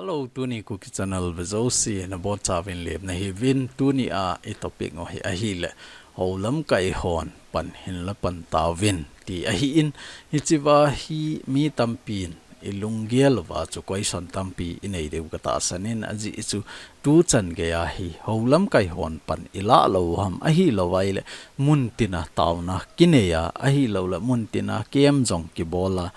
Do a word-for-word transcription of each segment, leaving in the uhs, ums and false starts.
Hello, tuni Kuki Channel vejouse nabonchauvin lemna hiuvin, tuni a i topic u hi ahile, hou lamkai hon pan hinla pan tauvin ti ahin, hichea hi mi tampin i lunggel uva chu question tampi i nei diu ka tahsan in, ajeh chu tuchan geiya hi hou lamkai hon pan i lah lou u ham, ahilouva ahile muntina taona kinei a, ahilouleh muntina camp jong kibol a,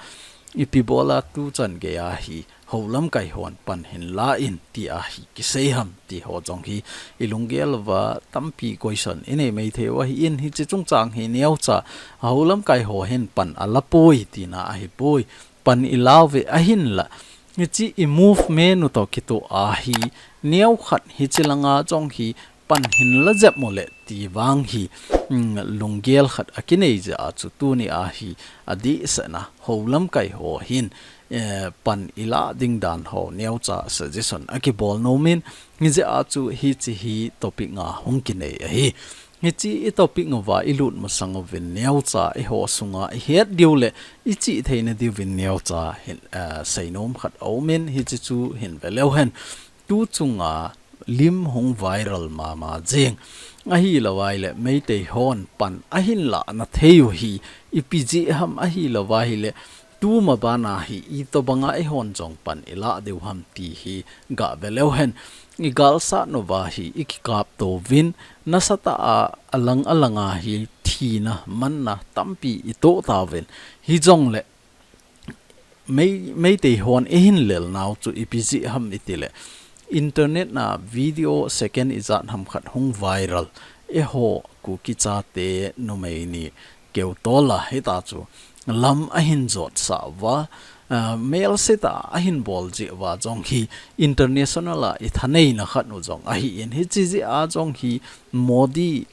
ipi bol a tuchan geiya hi hou lamkai hon pan hinla in ti ahi kisei ham ti ho jong hi i lunggel uva tampi question i nei maithei u ahin, hiche chungchang hi neocha hou lamkai ho hin pan ala poi tina ahipoi, pan i lauve ahinla, hiche i movement u toh kitoh a hi neokhat hiche langa jong hi pan hinla jep mo le ti vang hi, mm, lunggel khat a kinei jeh a chu tuni a hi adehset na hou lamkai ho hin, eh, pan i lah ding dan ho neocha suggestion a kibol nom in, hijeh a chu hiche hi topic nga hung kinei ahi. Hiche i topic uva i lut masang uvin neocha eiho sunga i het diu le i chih theina diuvin neocha hin, eh, seinom khat aum in, hiche chu hin ve leu hen. Tu chunga lim hung viral mama jing. Ahilouva ahile Meitei hon pan ahin lahna thei u hi ipi jeh ham, ahilouva ahile tuma bana hi itobanga eihon jong pan i lah diu ham ti hi ga ve leu hen. I galsat nauva hi i kikap touvin, nasatah a alang alanga hi thina manna tampi i toh tauvin. Hijongle Mei, Meitei hon eihin lel nau chu ipi jeh ham i ti le, internet na video second ijat ham khat hung viral, eiho Kuki chate numei ni keu tol a hita chu lam ahin jot sah uva, ah, melse tah a ahin bol jeh uva jong hi international a i thaneina khat u jong ahin, hiche jeh a jong hi Modi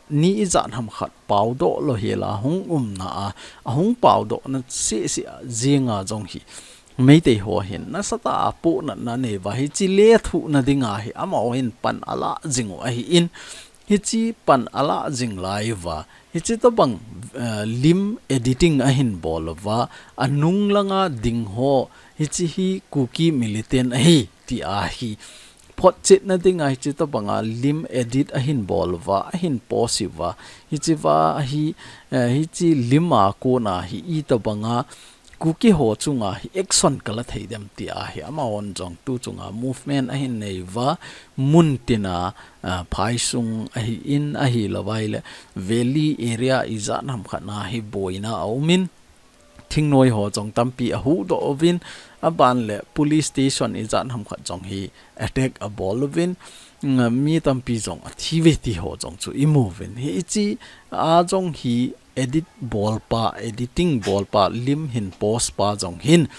ni ijat ham khat pao doh lou hel a hung umna a, ahung pao dohna seh seh a jing a jong hi Meitei ho hin nasatah a pohnatna nei uva, hiche lethuhna dinga hi amaho hin pan alah jing u ahin, hiche pan alah jing lai uva, hiche tobang, eh, lim editing ahin bol uva, anung langa ding ho, hiche hi Kuki militant ahi ti a hi photchetna dinga hiche tobanga lim edit ahin bol uva, ahin post uva. Hichea hi, eh, hiche lim a kona hi itobanga Kuki ho chunga hi action kala thei dem ti a hi amahon jong tu chunga movement ahin nei uva, muntina, eh, phaisung ahin, ahilouva ahile valley area ijat ham khat na hi boina aum in, thingnoi ho jong tampi ahuhdoh uvin, aban le police station ijat ham khat jong hi attack abol uvin, mm, mi tampi jong athi uve ti ho jong chu i mu uvin. Hiche a jong hi edit bolpa, editing bolpa, lim hin post pa jong hin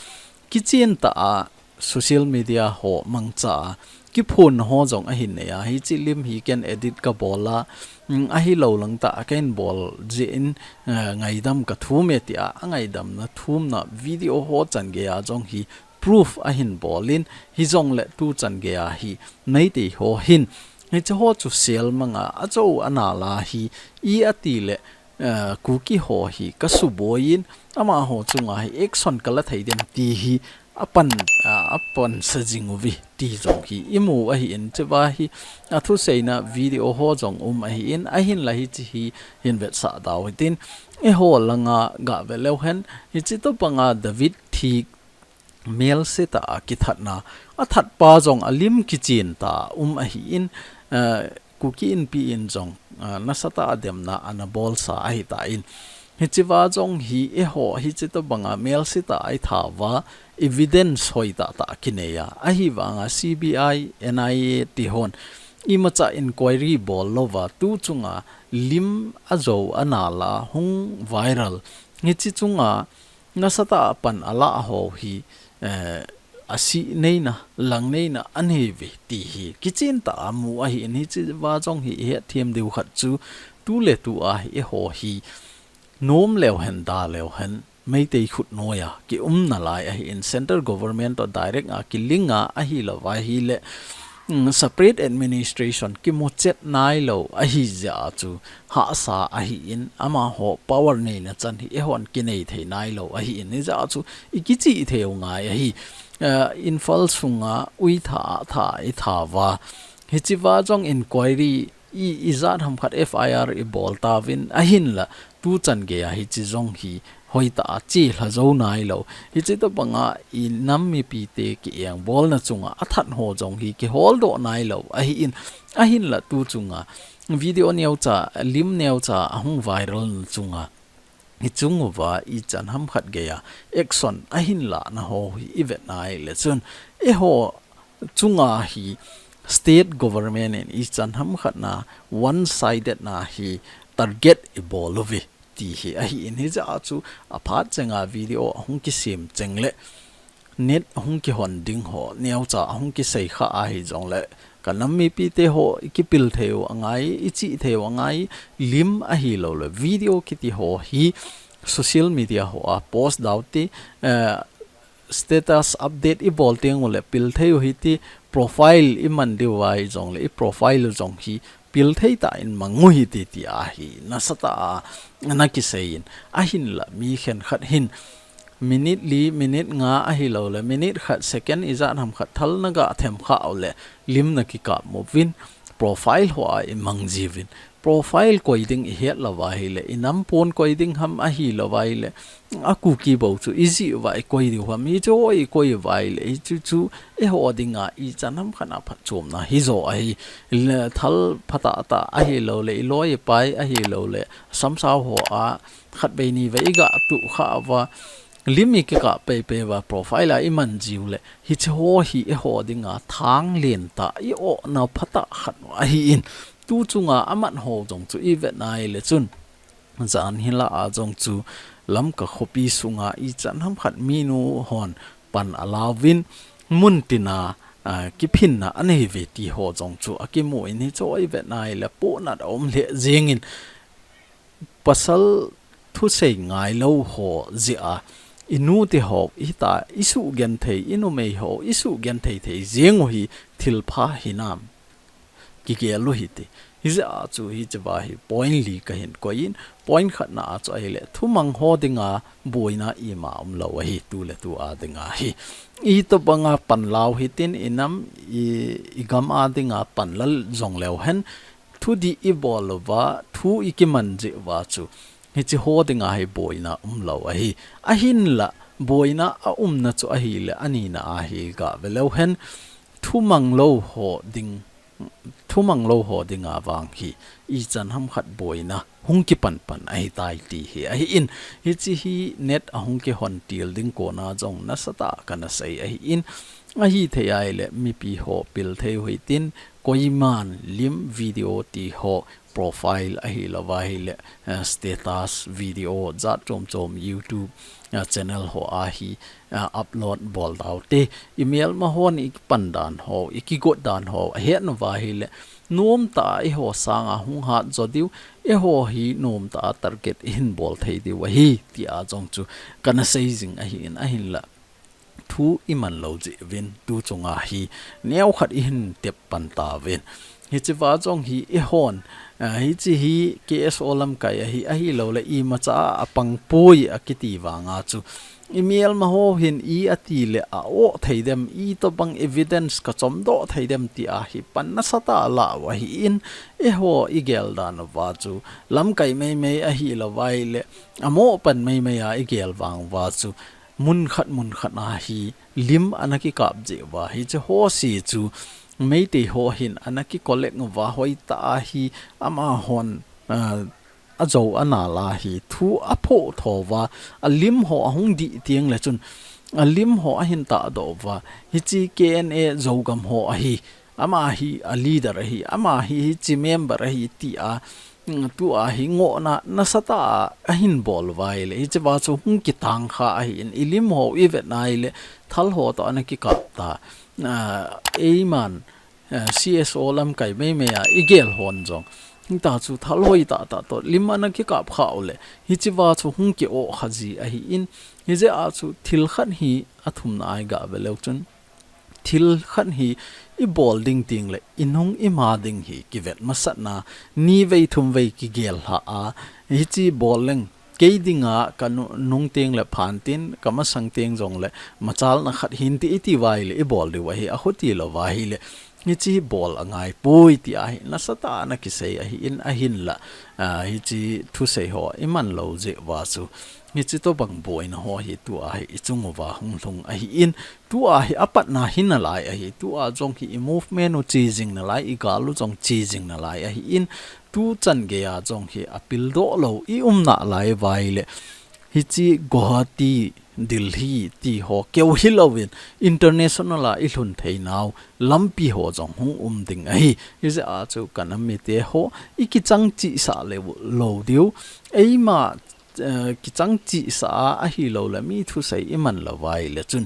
kichen tah a social media ho mangcha a kiphonna ho jong ahin nei a, hiche lim hi ken edit ka bol a, mm, ahilou lang tah a kahin bol jeh in, eh, ngaidam ka thum e ti a, angaidamna thumna video ho chan gei a jong hi proof ahin bol in, hijongle tu chan gei a hi Meitei ho hin hiche ho chu sel mang a, ajo anal a hi i ati le, eh, Kuki ho hi ka suboi in, amaho chunga hi action kala thei dem ti hi apan, ah, apan sa jing uve ti jong hi i mu ahin, chua hi athuseina video ho jong um ahin, ahinla hiche hi hin vetsah dau hitin, eiho langa ga ve leu hen, hiche tobanga David Thiek melse tah a kithatna, athat pa jong alim kichen tah a um ahin, eh, Kuki Inpi in jong, ah, nasatah a demna ana bolsa ahitan. Hichea jong hi eiho hiche tobanga melse tah a i that uva evidence hoitah tah kinei a, ahivanga C B I, N I A ti hon imacha inquiry bol louva tu chunga lim ajo anal a hung viral, hiche chunga nasatah a pan alah ho hi, eh, asih neina, lang neina anei uve ti hi kichen tah a mu ahin, hichea jong hi i hetthem diu khat chu tuletu a hi eiho hi nom leu hen da leu hen Meitei khutnoi a ki um nalai ahin, central government toh direct a ki link a ahilouva ahile mm, separate administration kimu chet nailou ahi jeh a chu hahsa ahin, amaho power neina chan hi eihon kinei thei nailou ahin, hijeh a chu ikichih thei u ngai ahi. Eh, Imphal sunga uitha, tha itha uva, hichea jong inquiry i, ijat ham khat F I R ibol tauvin, ahinla tuchan geiya hiche jong hi hoitah a chelha jou nailou. Hiche tobanga inam mipite kiengbolna chunga athat ho jong hi kiholdoh nailou ahin, ahinla tu chunga video neocha, lim neocha ahung viral na chunga, hiche chunguva ichan ham khat geiya action ahin lahna ho hi ivet naile chun, eiho chunga hi state government in ichan ham khat na one sided na hi target ibol uve ti hi ahin, hijeh a chu aphat chenga video ahung kisem cheng le net ahung kihon ding ho neocha ahung kisei kha ahi jongle, kanam mipite ho ikipil thei u angai, ichih thei u angai, lim ahilouleh video kiti ho hi social media hoa post dau te, eh, status update ibol teng uleh pil thei u hiti, profile iman diu ahi jongle i profile u jong hi pil thei tah in mang u hiti, ti ahi nasatah a ana kisei in, ahinla mi khenkhat hin minute li, minute nga ahilouleh minute khat, second ijat ham khat thal naga them kha uleh lim nakikap uvin, profile hoa imang jiuvin. Profile koi ding ihet lou uva ahile, inam pon koi ding ham ahilou uva ahile, a Kuki bou chu ijih uva ikoi diu ham, hichu ikoi uva ahile, hichu chu eiho dinga ichan ham khat na phatchomna hijo ahi. Le thal phatah tah ahilouleh, iloi ipai ahilouleh, samsau hoa khatvei nivei iga tuh kha uva, lim ikikap peipei uva, profile a iman jiu leh, hiche ho hi eiho dinga thang lentah, i-ohna phatah khat ahin, tu chunga amat ho jong chu ivet naile chun, jan hilah a jong chu Lamka khopi sunga ichan ham khat minu hon pan alauvin, muntina, ah, kiphinna anei uve ti ho jong chu akimu in, hichu ivet naile pohnat aum lheh jengin, pasal thusei ngailou ho jeh a, inu te ho, hita isugenthei, inumei ho isugenthei thei jeng u hi thilpha hinam, kigel u hite. Hijeh a chu hichea hi point li kahin koi in, point khatna a chu ahile, thumang ho dinga boina ima umlou ahi, tuletu a dinga hi. Itobanga panla u hitin, inam, i, igam a dinga panla jongleu hen, thudih ibol uva, thu ikiman jeh uva chu, hiche ho dinga hi boina umlou ahi. Ahinla, boina aumna chu ahile, anina a hi gave leu hen, thumang lou ho ding, thumang lou ho dinga vang hi, ichan ham khat boina hung kipan pan ahitai ti hi ahin, hiche hi net ahung kihon til ding kona jong nasatah kana sei ahin, ahithei ahile mipi ho pil thei u hitin, koiman lim video ti ho profile ahilou uva ahile, eh, status video jat chom chom YouTube, eh, channel hoa hi, eh, upload bol dau te. Imelma hon ikipan dan ho, ikigot dan ho ahet uva ahile, nomtah a eiho sanga hung hat jo diu, eiho hi nomtah a target ihin bol thei diu ahi, tia jong chu kana sei jing ahin, ahinla thu iman lou jeh uvin, tu chunga hi neokhat ihin tep pan tauvin. Hichea jong hi eihon, ah, hiche hi K S O lamkai ahi, ahilouleh imacha a apang poi akiti vanga chu, imelma ho hin i ati le a-oh thei dem, itobang evidence kachomdoh thei dem tia hi pan nasatah a la u ahin, eiho igel dan uva chu lamkai meimei ahilou uva ahile, amoh pan meimei a igel vang uva chu, mun khat mun khat a hi lim ana kikap jeh uva, hiche ho se chu Meitei ho hin ana ki collect uva, hoitah a hi amahon, ah, ajo anal a hi thu aphoh tho uva, alim ho ahung dih teng le chun, alim ho ahin tahdoh uva, hiche K N A Zogam ho ahi, ama hi a leader ahi, ama hi hiche member ahi tia, mm, tua hi ngohna nasatah a ahin bol uva ahile, hichea chu hung kitang kha ahin, ilim ho ivet na ahile, thal ho toh ana kikap ta, ah, eiman, ah, C S O lamkai meimei a igel hon jong, hita chu thal hoitah tah toh lim ana kikap kha uleh, hichea chu hung ki-oh kha ji ahin, hijeh a chu thil khat hi athumna a igave leu chun, thil khat hi i bol ding ting le i nung i ma ding hi kivet masatna ni vei thum vei kigel hlah a, hichi bol leng kei dinga ka nu-, nung teng le phan tin, ka masang teng jong le machalna khat hin ti i ti vai le i bol diu ahi, a khuti lo va hi le, hichi bol a ngai poi ti ahi, nasatah a na kisei ahi in, ahin la, a, hichi thusei ho i man lo jeh va chu, hichi tobang boina ho hi tu ahi i chung uva hung lhung ahi in, tu ahi a patna hi na lai ahi, tu a jong hi i movement u chi jing na lai, i gal u jong chi jing na lai ahi in, tu chan gei a jong hi a pil doh lo i um na lai vai le, hichi Guwahati, Delhi ti ho keu hi lo in international a i lhun thei nau lampi ho jong hung um ding ahi. Hijeh a chu ka nam mite ho i kichang chi sa le lo diu. Eima, eh, kichang chi sa a ahi lo le mi thusei i man lo vai le chun,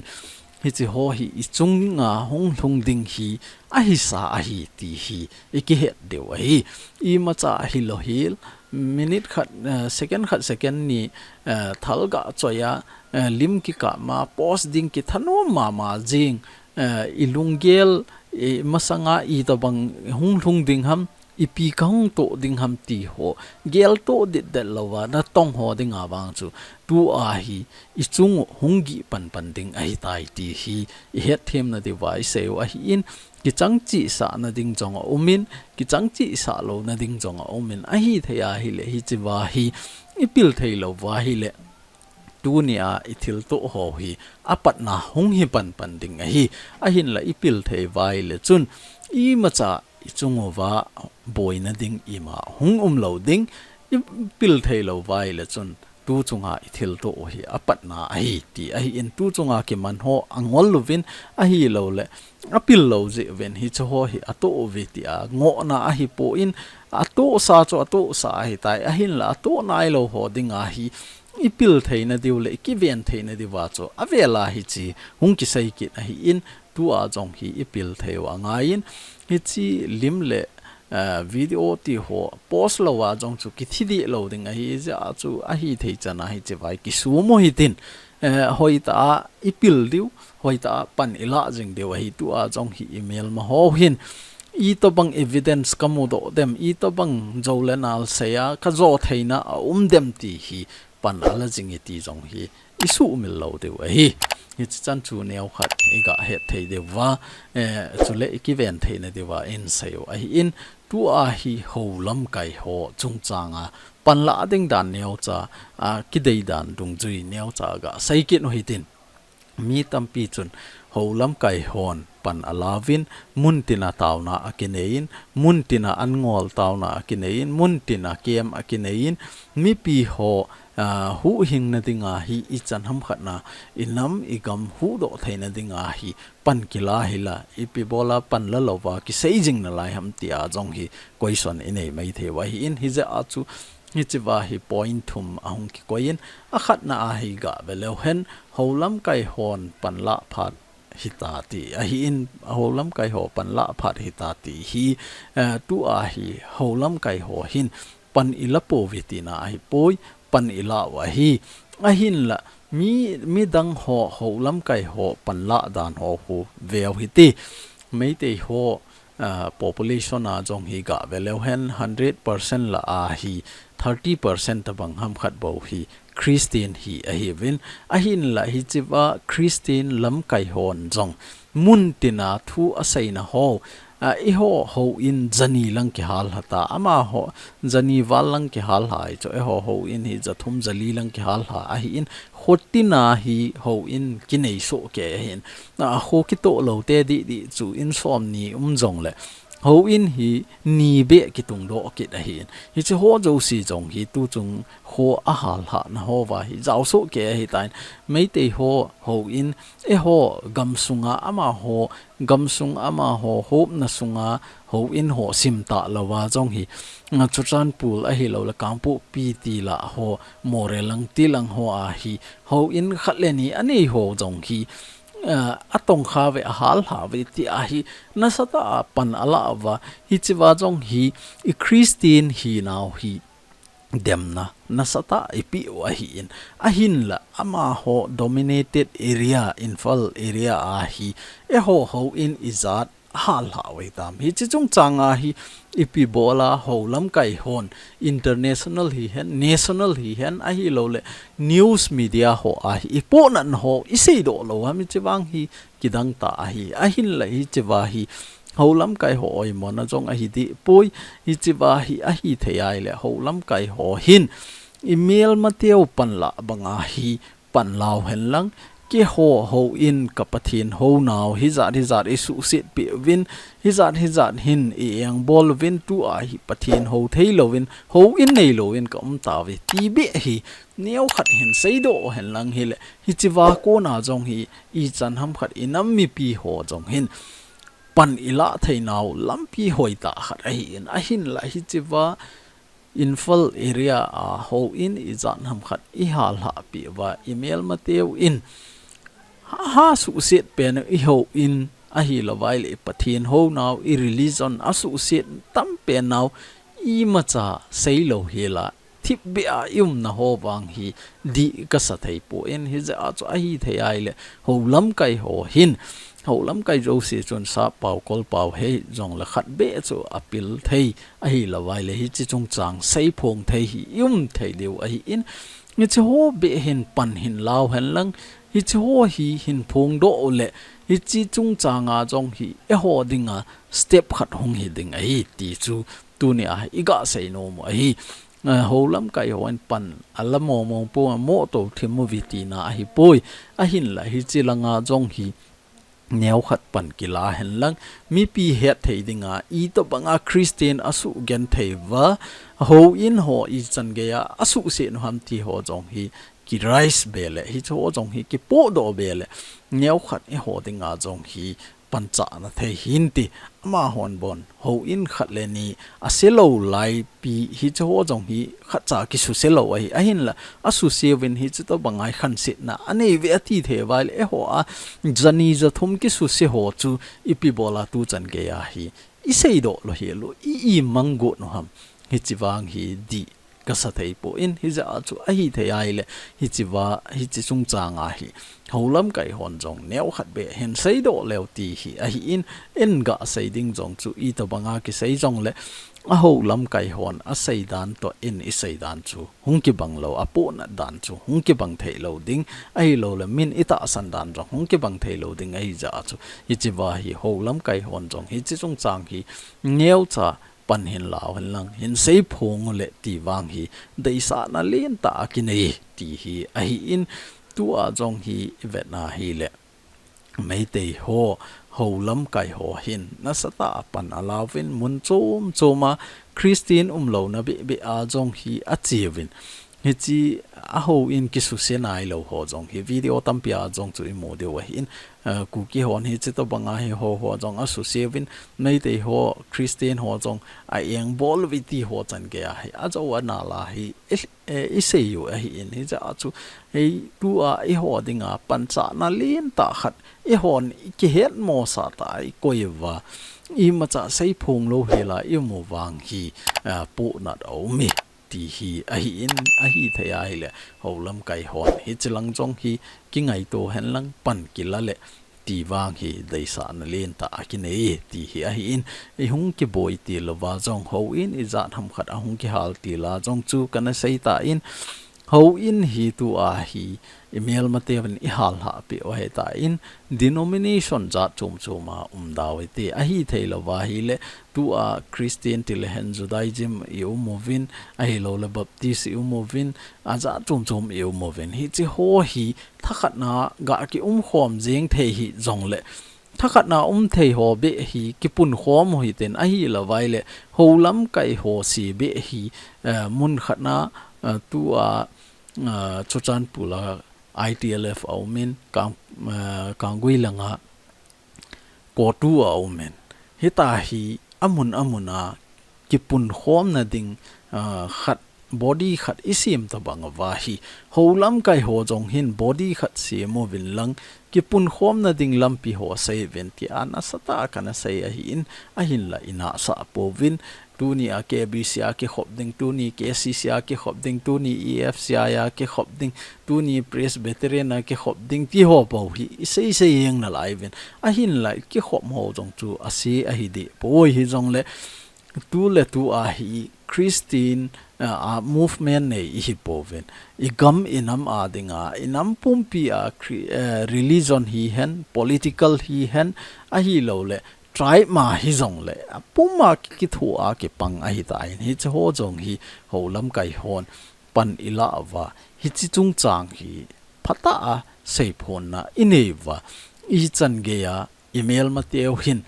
hichi ho hi i chunga hung lhung ding hi ahi sa ahi ti hi i kihet diu ahi. Imacha ahi lo hil, minute khat, eh, second khat, second ni, eh, thal ga choi a, eh, lim kikap ma, post ding kithanom mama jing, eh, i lunggel, i masanga i tobang hung lhung ding ham, ipi ka hung toh ding ham ti ho, gel toh dit det lo va, na tong ho dinga vang chu, tu ahi, i chung u hung gih panpan ding ahi tai ti hi, i het them na diu va i sei u ahi in, kichang chi sa na ding jong a um in, kichang chi sa lo na ding jong a um in, ahi thei ahi le, hichi va hi, i pil thei lo va hi le, tuni a i thil toh ho hi, a patna hung hi panpan ding ahi, ahin la i pil thei vai le chun, imacha i chung uva boina ding ima hung um lo ding, i pil thei lo vai le chun, tu chunga i thil toh u hi a patna ahi ti ahi in, tu chunga kiman ho a ngol luvin ahi lo le, a pil lo jeh uvin hichi ho hi a toh uve ti a ngohna ahi poi in, a toh sa chu a toh sa ahi tai, ahin la a toh nai lo ho dinga hi i pil thei na diu le i kiven thei na diu va chu a vel a hichi hung kisei kit ahi in, tu a jong hi i pil thei u a ngai in, hichi lim le, eh, video ti ho post lo a jong chu kithi dih lo ding ahi, jeh a chu ahi thei chan a hichi vai kisum u hitin, eh, hoitah a i pil diu, hoitah a pan i lah jing diu ahi, tu a jong hi i melma ho hin, i tobang evidence ka mu doh dem, i tobang jo le nal sei a ka jo thei na a um dem ti hi pan a la jing e ti jong hi i sumil lo diu ahi. Hichi chan chu neo khat i ga het thei diu va, eh, chule i kiven thei na diu va in sei u ahi in, tu a hi ho lamkai ho chungchang a pan la ding dan neocha, a, kidei dan dungjui neocha ga sei kit u hitin. Mi tampi chun ho lamkai hon pan a la uvin, mun tin a tauna a kinei in, mun tin a an ngol tauna a kinei in, mun tin a kem a kinei in, mipi ho, a, huhhing na dinga hi i chan ham khat na, i nam i gam huhdoh thei na dinga hi pan kila hi la, ipi bola pan la lo va kisei jing na lai ham ti a jong hi question i nei mai thei u ahi in, hijeh a chu hichi va hi point thum a hung kikoi in, a khatna a hi ga ve leu hen, ho lamkai hon pan la phat hita ti ahi in, ho lamkai ho pan la phat hita ti hi, eh, tu a hi ho lamkai ho hin pan i la pouve tina ahi poi, pan i la u ahi. Ahin la, mi, midang ho, ho lamkai ho pan la dan ho khu ve u hite. Meitei ho, ah, population a jong hi ga ve leu hen, hundred percent la a hi, thirty percent tabang ham khat bou hi Christian hi ahi uvin. Ahin la hichi va Christian lamkai hon jong mun tin a thu a sei na ho, a, eiho houin jani lang kihal hata, amaho jani val lang kihal hai chu, eiho houin hi jathum jali lang kihal ha ahi in, kho tin a hi houin kinei soh kei ahi in, a, kho kitoh lo te didi chu in som ni um jong le, houin hi ni beh kitung doh kit ahi in, hichi ho jouse jong hi tu chung kho a hal ha na ho va hi jao soh kei ahi tan, Meitei ho houin, eiho gam sunga amaho, gam sung amaho, hopna sunga houin ho sim ta lo va jong hi, nga Churachandpur ahi lo le Kangpokpi ti la ho, Moreh lang ti lang ho a hi, houin khat le ni a nei ho jong hi, a, a tong kha ve, a hal ha ve ti a hi, nasatah a pan a la va, hichi va jong hi, i Christian hi nau hi, demna nasatah a ipeh u ahin, ahinla amaho dominated area, Imphal area a hi eiho houin ijat ahal lhah u hitam. Hiche chungchang a hi ipi bol a ho lamkai hon, international hihen, national hihen, ahilouleh news media ho a hi ipohnatna ho iseidoh lou ham, hiche vang hi kidang tah ahi. Ahinla hiche va hi ho lamkai ho oimona jong ahi dehpoi. Hiche va hi ahithei ahileh ho lamkai ho hin imelmateu panlah banga hi pan lau henlang, keiho houin ka Pathen hounau hijat hijat isuhset peh uvin, hijat hijat hin i-engbol uvin, tua hi Pathen hou theilouvin, houin neilouvin ka um tauve ti beh hi neokhat hin seidoh henlang hileh, hiche va kona jong hi ichan ham khat inam mipi ho jong hin pan ilah theinau lampi hoitah khat ahin, ahinla hiche va Imphal area a houin ijat ham khat ihal lhah peh uva, imelmateu in ha, ha suhset pen u ihouin, ahilouva ileh i Pathen hounau, i religion asuhset tam pen nau imacha seilou hela thipbeh a i umna ho vang hi dih kasa thei poi. Hijeh a chu ahithei ahileh ho lamkai ho hin, ho lamkai jouse chun sappao kolpao hei jongleh khat beh chu apil thei, ahilouva ileh hiche chungchang seiphong thei hi i um thei diu ahin, hiche ho beh hin pan hin lau henlang, hiche ho hi hin phongdoh uleh hiche chungchang a jong hi eiho dinga step khat hung hi ding ahi ti chu tunia iga seinom u ahi. Eh, ho lamkai hon pan ala mong mong pon, amoh tou thim uve tina ahipoi. Ahinla hiche langa jong hi neokhat pan kila henlang, mipi hetthei dinga itobanga Christian asuhgenthei uva, houin ho ichan geiya asuhset u ham ti ho jong hi ki-raise be leh, hiche ho jong hi kipohdoh be leh, neokhat eiho dinga jong hi panchahna thei hinte. Amahon bon houin khat le ni ase lou laipi hiche ho jong hi khatcha kisuse lou ahi, ahinla asuse uvin hiche tobanga hi khansetna anei uve ati thei uva ileh, eiho a jani jathum kisuse ho chu ipi bol a tuchan geiya hi iseidoh lou hel u, i-imang got u ham, hiche vang hi dih kasa thei poi. Hijeh a chu ahithei ahileh hiche va, hiche chungchang a hi ho lamkai hon jong neokhat beh hin seidoh leu ti hi ahin, in ga sei ding jong chu itobanga kisei jongleh a ho lamkai hon asei dan toh in isei dan chu hung kibang lou, apohnat dan chu hung kibang thei lou ding, ahilouleh min itahsan dan jong hung kibang thei lou ding ahijeh a chu hiche va hi ho lamkai hon jong hiche chungchang hi neocha pan hin lau henlang, hin seiphong uleh ti vang hi deisahna lentah akinei ti hi ahin, tua jong hi ivetna hileh Meitei ho, ho lamkai ho hin nasatah a pan alauvin, mun chom chom a Christian umlouna beh beh a jong hi acheuvin, hiche a houin kisuse nailou ho jong hi video tampi a jong chu imu diu ahin, eh, Kuki hon hiche tobanga hi ho ho jong asuse uvin, Meitei ho, Christian ho jong a-engbol uve ti ho chan geiya hi ajou anal a hi i, eh, isei u ahin, hijeh a chu hei tua eiho dinga panchahna lentah khat eihon ikihetmosah tah a ikoi uva, imacha seiphong lou hela i um u vang hi, eh, pohnat aume ti hi ahin, ahithei ahileh ho lamkai hon hiche lang jong hi kingaito henlang, pan kila leh ti vang hi deisahna lentah akinei ti hi ahin, ihung kiboi til uva jong houin ijat ham khat ahung kihal til a jong chu kana seitan, houin hi tua hi imelmateuvin ihal lhah peh u ahitan, denomination jat chom chom a um dau hite, ahithei louva hileh tua Christian tilehen Judaism i um uvin, ahilouleh Baptist i um uvin, ajat chom chom i um uvin, hiche ho hi thakhat na ga kiumkhom jeng thei hijongleh, thakhat na um thei ho beh hi kipunkhom u hiten, ahilouva ileh ho lamkai ho se beh hi, eh, munkhat na, eh, tua, eh, Churachandpur a I T L F aumin, Kang, eh, Kanggui langa CoTU aumin, hitia hi amun amun a kipunkhomna ding, ah, khat, body khat isem tobang uva hi, ho lamkai ho jong hin body khat sem uvin lang, kipunkhomna ding lampi ho sei uvin tia nasatah a kana sei ahin, ahinla inahsah pouvin, tuni a K B C a kikhop ding, tuni K C C a kikhop ding, tuni E F C I a kikhop ding, tuni Presbyterian a kikhop ding, ti ho bou hi, i sei sei jeng nalai uvin. Ahinlah, kikhop ho jong chu ase ahi deh poi, hijongle, tu le tu a hi Christian, ah, ah, movement nei i hi pouvin. I gam i nam a dinga, i nam pumpi a Chri-, eh, religion hihen, political hihen, ahilouleh, tribe ma hijongle, a pum a ki-, kithoa kipang ahitan, hiche ho jong hi ho lamkai hon pan i lah uva, hiche chungchang hi phatah a seiphonna i nei uva, i chan gei a, i melmateu hin,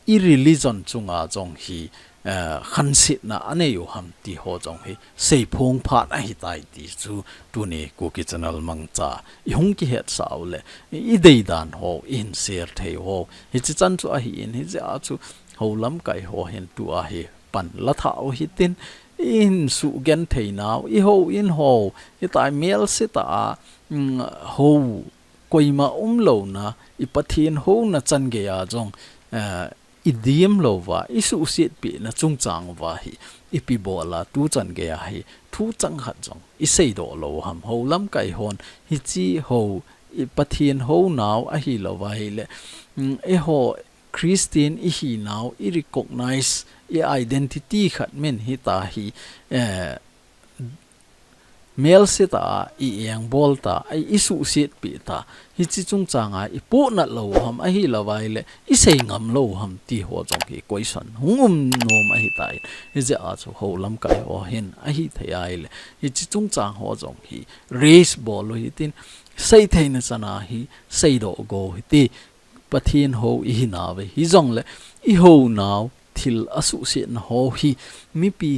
i religion chunga jong hi, eh, khansetna anei u ham ti ho jong hi seiphong phat ahitai ti chu tuni Kuki Channel mangcha i hung kihetsah u le, i deidan ho, i hin share thei u ho, hiche chan chu ahin, hijeh a chu ho lamkai ho hin tua hi pan la tha u hitin, i hin sugenthei nau, i houin ho, hitia melse tah a, mm, ho koima umlouna, i Pathen houna chan gei a jong, eh, i diam lou uva, i suhsetpeh na chungchang uva hi, ipi bol a tu chan gei a hi, thu chang khat jong i seidoh lou u ham, ho lamkai hon, hiche ho, i Pathen hounau ahilouva ahile, mm, eiho Christian i hinau, i recognize, i identity khat min hitia hi, eh, melse tah a i engbol ta, a i suhsetpeh ta, hiche chungchang a i pohnat lou u ham, ahilouva ahile, i sei ngam lou u ham, ti ho jong hi question hung um nom ahitai. Hijeh a chu ho lamkai ho hin, ahithei a ahile, hiche chungchang ho jong hi, raise bol u hitin, sei theina chan a hi, seidoh go u hite, Pathen hou i hinauve, hijongle, i hounau, thil asuhsetna ho hi, mipi,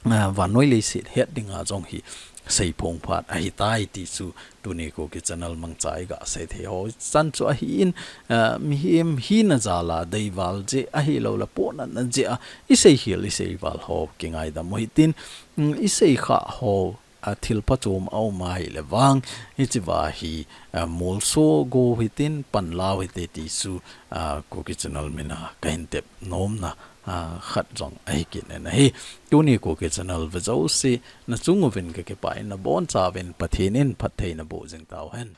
ah, vannoi leiset het dinga jong hi, seiphong phat ahitai ti chu, tuni Kuki Channel mangcha i gasei thei ho chan chu ahin, ah, mihem hina jal a deival jeh, ahilouleh pohnatna jeh a, i seikhel, i seival ho, kingaidam u hitin, mm, i seikhah ho, a thil phachom a um ahile vang, hiche va hi, ah, molso go u hitin pan la u hite ti chu, ah, Kuki Channel min a kahin tep nomna, ah, khat jong ahi kit in ahi. Tuni Kuki Channel ve jouse, na chung uvin kakipah in, na boncha uvin Pathen in phattheina boh jing tauhen.